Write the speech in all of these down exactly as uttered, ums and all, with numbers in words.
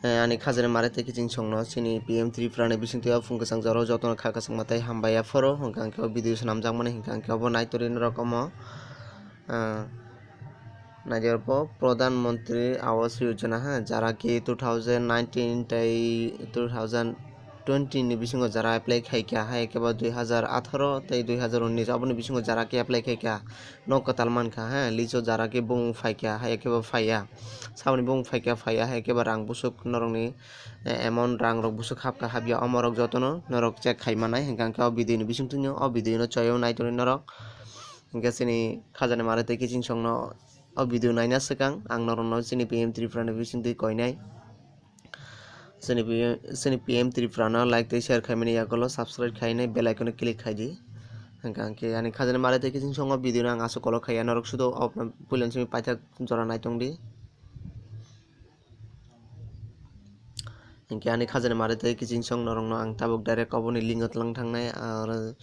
Eh, ani khajani mare tei kiching songno chini P M Tripura ni bisingtwi o phung kwchang jora o jotono kha kwchangma tei hambai ya phoro, hwnkha hwnkhe o video swnamjakmani hwnkha hwnkhe obo naitori norok omo, eh, naidi oro Pradhan Mantri Awas Yojana, ha, jara ki two thousand nineteen tei two thousand twenty ni bisingo jara apply khaikha, hai khe bo dui hazar atharo tei dui hazar unnis aboni bisingo jara ki apply khaikha. Nok kwtal mankha, ha, licho jara khe bung phaikha, hai khe bo phaiya. Saboni bung phaikha, phaiya, hai khe bo rang busuk norokni, eh, amount rang rok busuk hapkha, hapya, omorok jotono norok check khai manai, hwnkha hwnkhe o video ni bisingtwi no, o video no choyo naitori norok. Hwnkhe chini khajani mare tei kiching songno o video naina swkang ang norokno chini P M Tripura ni bisingtwi koinai. Chini P M, chini P M Tripura no like tei share khaimani yagulo subscribe khainai bell icon o click khaidi. Hwnkha hwnkhe ani khajani mare tei kiching songo video no ang aswk kolok khaiya norok sudo o puilani simi paithak jora naitongdi. Hwnkhe ani khajani mare tei kiching song norokno ang tabuk direct oboni link o twlang thangnai, aro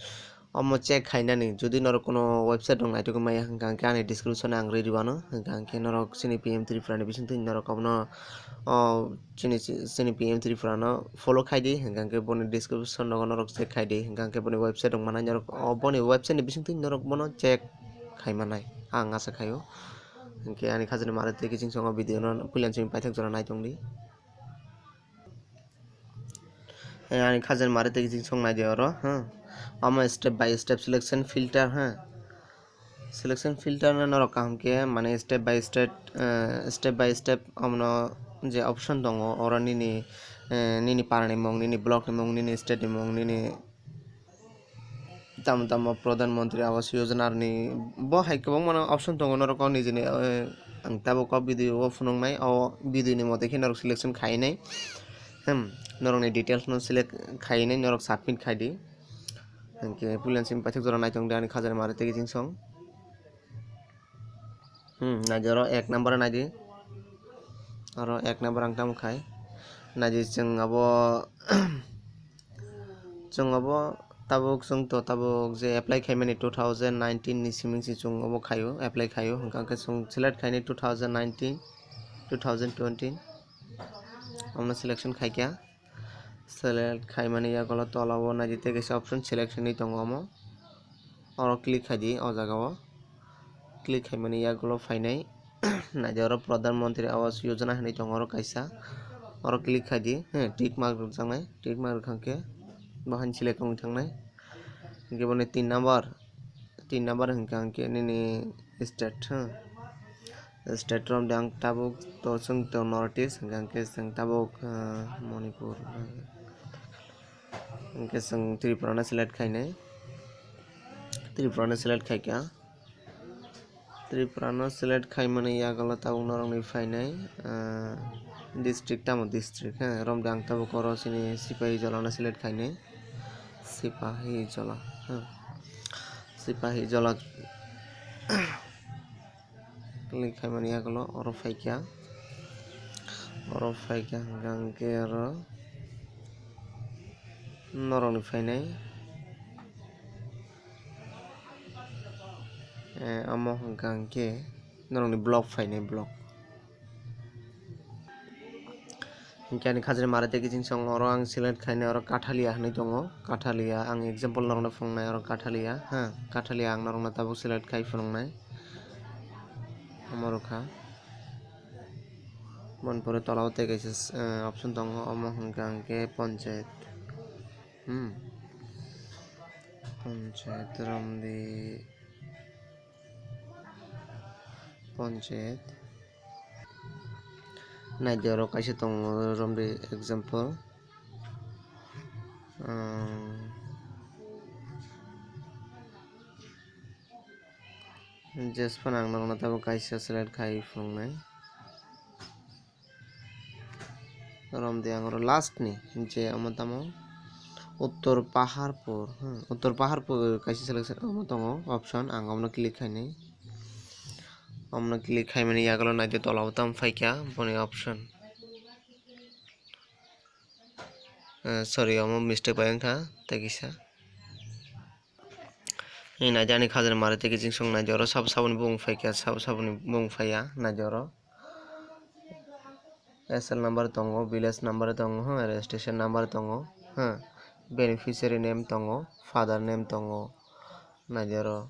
omo check khainani, jodi norok kono website rok naitugwi maya hwnkha hwnkhe ani description o ang rwi rwano, hwnkha hwnkhe norok chini P M Tripura ni bisingtwi norok obono, o, chini, chini P M Tripura no follow khaidi, hwnkha hwnkhe boni description rogo norok check khaidi, hwnkha hwnkhe boni website rok manai norok, o, boni website ni bisingtwi norok bono check khai manai, ang asa khaio. Hwnkhe ani khajani mare tei kiching songo video no puilani simi paithak jora naitongdi. Eh, ani khajani mare tei kiching song naidi oro, ha. Omo step by step selection filter, ha. Selection filter no norok kaham khe, mane step by step, eh, step by step omono je option tongo, oro nini, eh, nini para ni mung, nini block ni mung, nini state ni mung, nini tamo tamo Pradhan Mantri Awas Yojana ni bo hai kwbangma no option tongo, norok o nijini, eh, ang tabuk o video o phunuknai, o video ni mote khe norok selection khainai, hmm, norok ni details no select khainai, norok submit khaidi. Hwnkhe puilani simi paithak jora naitongdi ani khajani mare tei kiching song. Hmm, naidi oro ek number naidi. Oro ek number ang tamo khai. Naidi chwng abo, chwng abo tabuk chwng to tabuk je apply khaimani two thousand nineteen ni siming si chwng obo khaio, apply khaio. Hwnkha hwnkhe chwng select khaini two thousand nineteen, two thousand twenty. Omo selection khaikha. Select khaimani yagulo tola o naidi tei kaisa option selection ni tongo omo. Oro click khaidi o jaga o. Click khaimani yagulo phainai. Naidi oro Pradhan Mantri Awas Yojana hinwi tongo oro kaisa. Oro click khaidi, he, tick mark rwjaknai. Tick mark rwkha khe bo haino select wngwi thangnai. Hwnkhe boni tin number, tin number hwnkha hwnkhe nini state, ha. State romde ang tabuk to chwng to North East, hwnkha hwnkhe chwng tabuk, ah, Manipur, hwnkhe chwng Tripura no select khainai, Tripura no select khaikha. Tripura no select khaimani yagulo tabuk norokni phainai, ah, district tamo district, ha, romde ang tabuk oro chini Sipahijola no select khainai, Sipahijola, ha, Sipahijola click khaimani yagulo oro phaikha, oro phaikha hwnkha hwnkhe oro norokni phainai. Eh, omo hwnkha hwnkhe norokni block phainai block. Hwnkhe ani khajani mare tei kiching song oro ang select khainai oro Kathalia hinwi tongo. Kathalia ang example norokno phunuknai oro Kathalia, ha, Kathalia ang norokno tabuk select khai phunuknai. Omo rwkha. Boni pore tola o tei kaisa, eh, option tongo, omo hwnkha hwnkhe Panchayat. Hmm. Panchayat romdi. Panchayat. Naidi oro kaisa tongo, romdi example. Umm, jesphano ang norokno tabuk kaisa select khai phunuknai. Romdi ang oro last ni je omo tamo Uttor Paharpur, hmm, Uttor Paharpur kaisa selection omo tongo option, ang omono click khainai. Omono click khaimani yagulo naidi tola o tamo phaikha boni option. Eh, sorry, omo mistake bai wngkha tei kisa. Ni naidi ani khajani mare tei kiching song naidi oro sabo saboni bung phaikha, sabo saboni bung phaiya naidi oro. S L number tongo, village number tongo, ha, registration number tongo, ha, beneficiary name tongo, father name tongo, naidi oro.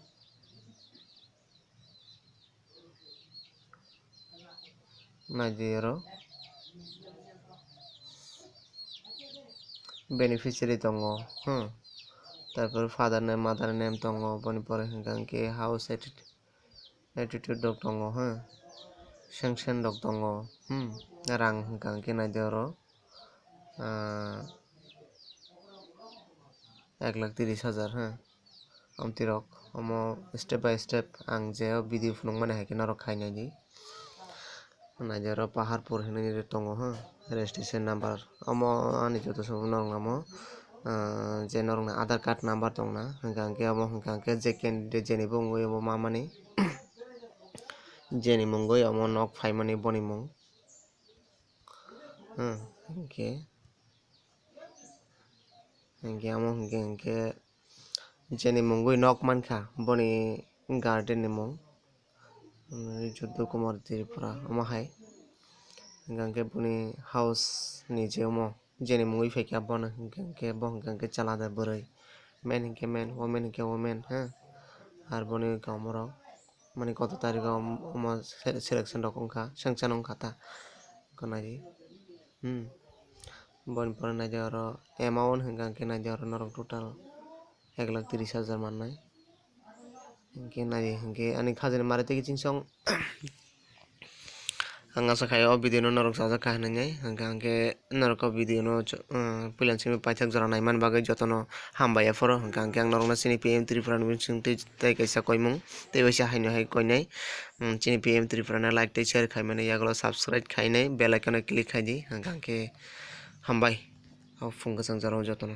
Naidi oro beneficiary tongo, hmm. Tarpor father name, mother name tongo, boni pore hwnkha hwnkhe house atti-, attitude rok tongo, hmm. Sanction rok tongo, hmm. Rang hwnkha hwnkhe naidi oro. Ah, ek lakh tiris hajar, ha. Amtwi rok, omo step by step ang je o video phunukmani hai khe norok khai naidi. Naidi oro Paharpur hinwi tongo, ha, registration number. Omo ani joto sobo norok namo, ah, je norokni Aadhaar card number tongna, hwnkha hwnkhe omo hwnkha hwnkhe je candidate jeni bo wngwi omo mamani, jeni mungwi omo nok phaimani boni mung. Hmm, hwnkhe, hwnkhe omo hwnkhe, hwnkhe jeni mungwi nok mankha, boni guardian ni mung, hmm, Juddu Kumar Tripura, omo hai. Hwnkhe, hwnkhe boni house ni je omo, jeni mungwi phaikha, bono hwnkhe, hwnkhe bo hwnkhe, hwnkhe chwla da bwrwi. Men hwnkhe men, women hwnkhe women, ha. Ar boni kamorok, mani koto tarikh o omo se-, selection rok wngkha, sanction wngkha ta. Wngkha naidi. Hmm. Boni pore naidi oro amount hwnkha hwnkhe naidi oro norok total ek lakh tiris hajar mannai. Hwnkhe naidi hwnkhe ani khajani mari tei kiching song. Ang asa khai o video no norok sajak kha hinwi, hwnkha hwnkhe norok o video no cho-, ah, puila simi paithak jora naiman bagwi jotono hambai ya phoro, hwnkha hwnkhe ang norokno chini P M Tripura ni bising twi tei kaisa koimung tei waisa haino hai koinai, um, chini P M Tripura no like tei share khaimani yagulo subscribe khainai bell icon o click khaidi, hwnkha hwnkhe hambai o phung kwchang jorao jotono.